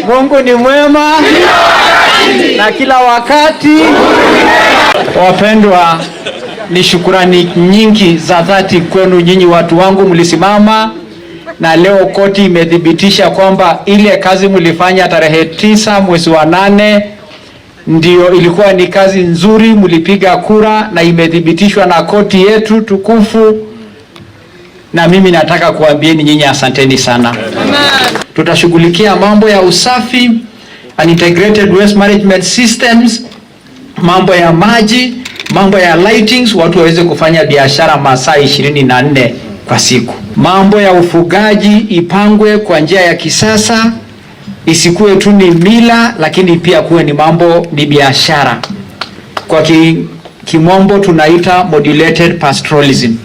Mungu ni mwema na kila wakati. Wapendwa, ni shukurani nyingi za dhati kwenu nyinyi watu wangu, mlisimama na leo koti imethibitisha kwamba ile kazi mlifanya tarehe 9 mwezi wa 8 ndio ilikuwa ni kazi nzuri, mlipiga kura na imethibitishwa na koti yetu tukufu. Na mimi nataka kuambieni nyinyi asanteni sana. Tutashughulikia mambo ya usafi and integrated waste management systems, mambo ya maji, mambo ya lightings, watu waweze kufanya biashara masaa 24 kwa siku. Mambo ya ufugaji ipangwe kwa njia ya kisasa, isikuwe tu ni mila, lakini pia kuwe ni mambo ni biashara. Kwa kimombo tunaita modulated pastoralism.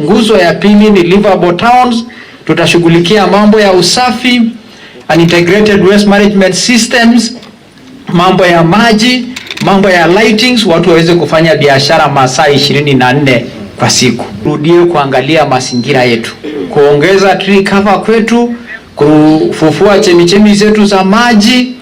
Nguzo ya pili ni livable towns. Tutashughulikia mambo ya usafi and integrated waste management systems, mambo ya maji, mambo ya lightings, watu waweze kufanya biashara masaa 24 kwa siku. Rudie kuangalia mazingira yetu, kuongeza tree cover kwetu, kufufua chemichemi zetu za maji.